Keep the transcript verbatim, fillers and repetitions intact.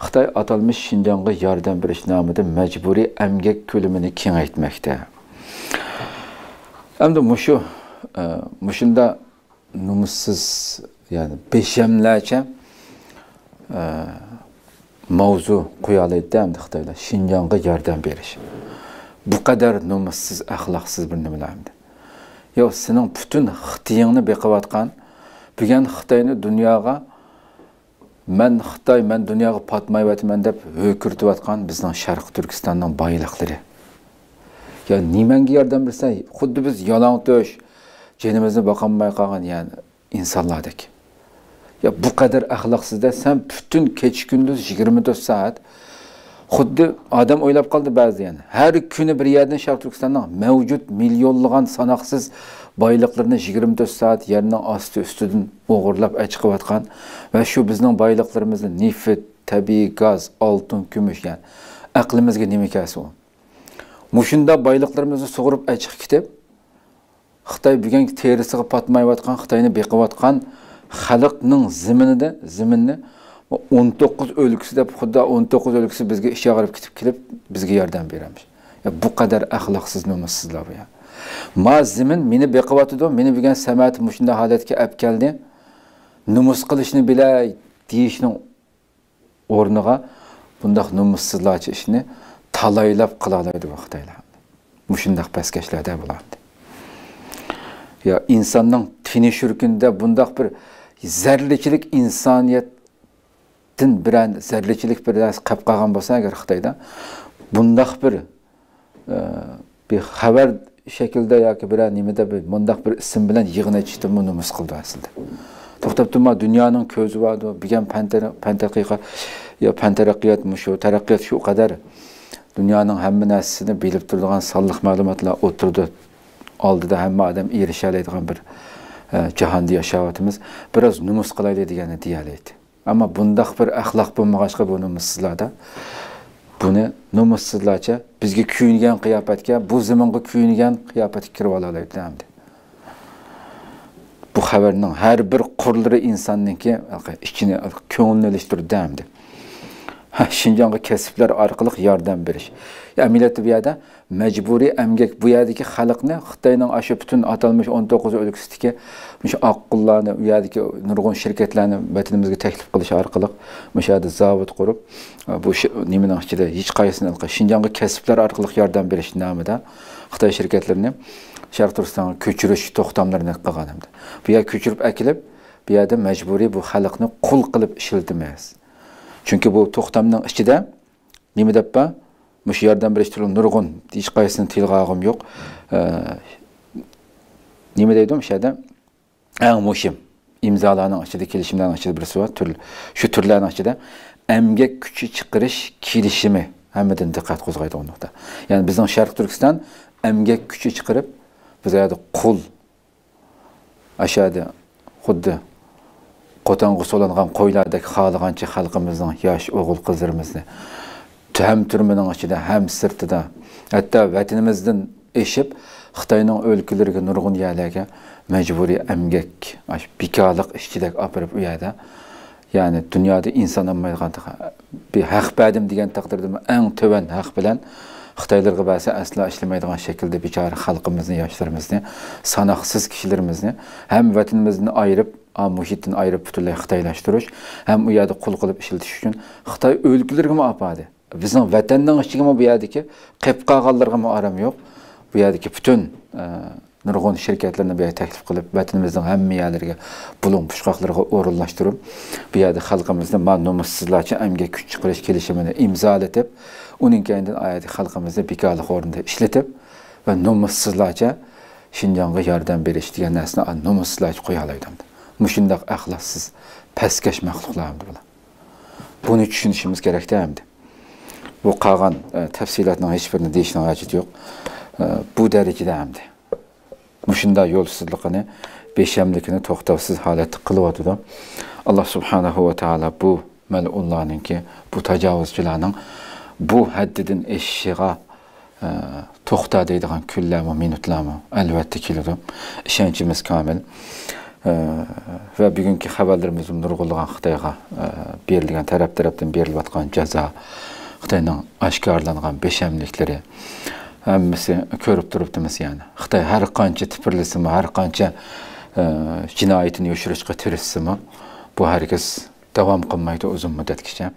خىتاي ئاتالمىش شىنجاڭغا ياردەم بېرىش نامىدا مەجبۇرىي ئەمگەك كۆلىمىنى كېڭەيتمەكتە. ئەمدى مۇشۇ، ئە، مۇشۇنداق نومۇسسىز، يەنى بېشەملەرچە، ئە، ماۋزۇ قويالايدۇ ئەمدى خىتايلار. شىنجاڭغا ياردەم بېرىش. بۇ قەدەر نومۇسسىز، ئەخلاقسىز بىر نېمىلەر ئەمدى. يا سېنىڭ پۈتۈن خىتىيىڭنى بېقىۋاتقان، بۈگۈن خىتاينى دۇنياغا مەن خىتاي، مەن دۇنياغا پاتمايۋاتىمەن دەپ ھۆركىرىتىۋاتقان بىزنىڭ شەرقىي تۈركىستاننىڭ بايلىقلىرى. يا نېمەڭگە ياردەم بېرىسەن؟ خۇددى بىز يالاڭتۆش، جېنىمىزنى باقالماي قالغان، يەنى ئىنسانلاردەك. يا بۇ قەدەر ئەخلاقسىز-دە، سەن پۈتۈن كېچە-كۈندۈز يىگىرمە تۆت سائەت، خۇددى ئادەم ئويلاپ قالدى بەزىدە يەنە. ھەر كۈنى بىر يەردىن شەرقىي تۈركىستاننىڭ مەۋجۇت مىليونلىغان ساناقسىز بايلىقلىرىنى يىگىرمە تۆت سائەت يەرنىڭ ئاستى ئۈستىدىن ئوغرىلاپ ئەچىقىۋاتقان ۋە شۇ بىزنىڭ بايلىقلىرىمىزنى، نېفىت، تەبىئىي گاز، ئالتۇن، كۈمۈش، يەنى ئەقلىمىزگە نېمە كەلسە ئۇ. مۇشۇنداق بايلىقلىرىمىزنى سۇغۇرۇپ ئەچىقىپ كېتىپ، خىتاي بۈگۈنكى تېرىسىغا پاتمايۋاتقان، خىتاينى بېقىۋاتقان خەلقنىڭ زېمىنىدە، زېمىننى ئون توققۇز ئۆلكىسى دەپ، خۇددى ئون توققۇز ئۆلكىسى بىزگە ئىچ ئاغرىپ كېتىپ كېلىپ، بىزگە ياردەم بېرەمىش. يا بۇ قەدەر ئەخلاقسىز، نومۇسسىزلار بۇ يا. ما زېمىن مېنى بېقىۋاتىدۇ، مېنى بۈگۈن سەمەت مۇشۇنداق ھالەتكە ئەپ كەلدى. نومۇس قىلىشنى بىلەي دېيىشنىڭ ئورنىغا بۇنداق نومۇسسىزلارچە ئىشنى تالايلاپ قىلالايدۇ بۇ خىتايلار. مۇشۇنداق پەسكەشلەردە بۇلار. يا ئىنساننىڭ تېنى شۈركىنىدە بۇنداق بىر زەررىچىلىك، ئىنسانىيەتتىن بىرەر زەررىچىلىك بىر نەرسە قېلىپ قالغان بولسا ئەگەر خىتايدا، بۇنداق بىر ئە، بىر خەۋەر شەكلىدە ياكى بىرەر نېمىدە بىر مۇنداق بىر ئىسىم بىلەن يىغىن ئېچىشتىنمۇ نومۇس قىلىدۇ ئەسلىدە. توختاپ تۇرما، دۇنيانىڭ كۆزى بار، بۈگۈن پەن تەر-، پەن تەتقىقات، يا پەن تەرەققىيات مۇشۇ، تەرەققىيات شۇ قەدەر دۇنيانىڭ ھەممە نەرسىسىنى بىلىپ تۇرىدىغان سانلىق مەلۇماتلار ئوتتۇرىدا ئالدىدا ھەممە ئادەم ئېرىشەلەيدىغان بىر، ئە، جاھاندا ياشاۋاتىمىز. بىراز نومۇس قىلايلى دېگەننى دېيەلەيدۇ. ئەمما بۇنداق بىر ئەخلاق بولمىغاچقا بۇ نومۇسسىزلاردا. بۇنى نومۇسسىزلارچە بىزگە كۆيۈنگەن قىياپەتكە، بۇ زېمىنغا كۆيۈنگەن قىياپەتكە كىرىۋالالايدۇ ئەمدى. بۇ خەۋەرنىڭ ھەر بىر قۇرلىرى ئىنساننىڭكى ئىچىنى، كۆڭلىنى ئېلىشتۇرىدۇ ئەمدى. ھە، شىنجاڭغا كەسىپلەر ئارقىلىق ياردەم بېرىش. ئەمەلىيەتتە بۇ يەردە مەجبۇرىي ئەمگەك، بۇ يەردىكى خەلقنى خىتاينىڭ ئاشۇ پۈتۈن ئاتالمىش ئون توققۇز ئۆلكىسىدىكى مۇشۇ ئاققۇنلارنى، ئۇ يەردىكى نۇرغۇن شىركەتلەرنى ۋەتىنىمىزگە تەكلىپ قىلىش ئارقىلىق مۇشۇ يەردە زاۋۇت قۇرۇپ، بۇ شى-، نېمىنىڭ ئىچىدە ھېچقايسىسىنى شىنجاڭغا كەسىپلەر ئارقىلىق ياردەم بېرىش نامىدا خىتاي شىركەتلىرىنى شەرقىي تۈركىستانغا كۆچۈرۈش توختاملىرىنى قىلغان ئەمدى. بۇ يەرگە كۆچۈرۈپ ئەكېلىپ، بۇ يەردە مەجبۇرىي بۇ خەلقنى قۇل قىلىپ ئىشلىتىمىز. چۈنكى بۇ توختامنىڭ ئىچىدە نېمە دەپ بار؟ مۇشۇ ياردەم بېرىش تۈرىنىڭ نۇرغۇن، ھېچقايسىسىنى تىلغا ئالغۇم يوق. ئە، نېمە دەيدۇ مۇشۇ يەردە؟ ئەڭ مۇھىم ئىمزالارنىڭ ئىچىدە، كېلىشىملەرنىڭ ئىچىدە بىرسى بار. تۈر-، شۇ تۈرلەرنىڭ ئىچىدە ئەمگەك كۈچى چىقىرىش كېلىشىمى ھەممىدىن دىققەت قوزغايدىغان نۇقتا. يەنى بىزنىڭ شەرقىي تۈركىستان ئەمگەك كۈچى چىقىرىپ، بىز ئۇ يەردە قۇل، ئاشۇ يەردە خۇددى قوتانغا سولانغان قويلاردەك خالىغانچە خەلقىمىزنىڭ ياش ئوغۇل-قىزلىرىمىزنى ھەم تۈرمىنىڭ ئىچىدە، ھەم سىرتىدا، ھەتتا ۋەتىنىمىزدىن ئېشىپ، خىتاينىڭ ئۆلكىلىرىگە، نۇرغۇن يەرلەرگە مەجبۇرىي ئەمگەك، ئاشۇ بىكارلىق ئىشچىدەك ئاپىرىپ ئۇ يەردە، يەنى دۇنيادا ئىنسان ئالمايدىغان بىر ھەق بەردىم دېگەن تەقدىردىمۇ ئەڭ تۆۋەن ھەق بىلەن خىتايلارغا بەرسە ئەسلا ئىشلىمەيدىغان شەكىلدە بىچارە خەلقىمىزنى، ياشلىرىمىزنى، ساناقسىز كىشىلىرىمىزنى ھەم ۋەتىنىمىزدىن ئايرىپ، ئا، مۇھىتتىن ئايرىپ پۈتۈنلەي خىتايلاشتۇرۇش ھەم ئۇ يەردە قۇل قىلىپ ئىشلىتىش ئۈچۈن خىتاي ئۆلكىلىرىگىمۇ ئاپاردى. بىزنىڭ ۋەتەننىڭ ئىچىگىمۇ بۇ يەردىكى قېلىپ قالغانلىرىغىمۇ ئارام يوق. بۇ يەردىكى پۈتۈن، ئە، نۇرغۇن شىركەتلەرنى بۇ يەرگە تەكلىپ قىلىپ، ۋەتىنىمىزنىڭ ھەممە يەرلىرىگە، بۇلۇڭ پۇچقاقلىرىغا ئورۇنلاشتۇرۇپ، بۇ يەردە خەلقىمىزنى ما نومۇسسىزلارچە ئەمگەك كۈچ چىقىرىش كېلىشىمىنى ئىمزالىتىپ، ئۇنىڭ كەينىدىن ئايەتتە خەلقىمىزنى بىكارلىق ئورنىدا ئىشلىتىپ ۋە نومۇسسىزلارچە شىنجاڭغا ياردەم بېرىش دېگەن نەرسىنى نومۇسسىزلارچە قويالايدۇ. مۇشۇنداق ئەخلاقسىز، پەسكەش مەخلۇقلار ئەمدى بۇلار. بۇنى چۈشىنىشىمىز كېرەكتە ئەمدى. بۇ قالغان، ئە، تەپسىلاتنىڭ ھېچبىرىنى دېيىشنىڭ ھاجىتى يوق. ئە، بۇ دەرىجىدە ئەمدى مۇشۇنداق يولسىزلىقىنى، بىشەملىكىنى توختاۋسىز ھالەتتە قىلىۋاتىدۇ. ئاللا سۇبھانەھۇ ۋە تائالا بۇ مەلئۇنلارنىڭكى، بۇ تاجاۋۇزچىلارنىڭ بۇ ھەددىدىن ئېشىشىغا، ئە، توختا دەيدىغان كۈنلەرمۇ، مىنۇتلارمۇ ئەلۋەتتە كېلىدۇ. ئىشەنچىمىز كامىل. ئە، ۋە بۈگۈنكى خەۋەرلىرىمىزدە نۇرغۇنلىغان خىتايغا، ئە، بېرىلگەن، تەرەپ تەرەپتىن بېرىلىۋاتقان جازا، خىتاينىڭ ئاشكارىلانغان بىخەتەرلىكلىرى، ھەممىسى كۆرۈپ تۇرۇپتىمىز يەنى. خىتاي ھەر قانچە تىپىرلىسىمۇ، ھەر قانچە، ئە، جىنايىتىنى يوشۇرۇشقا تىرىشسىمۇ، بۇ ھەرگىز داۋام قىلمايدۇ ئۇزۇن مۇددەتكىچە.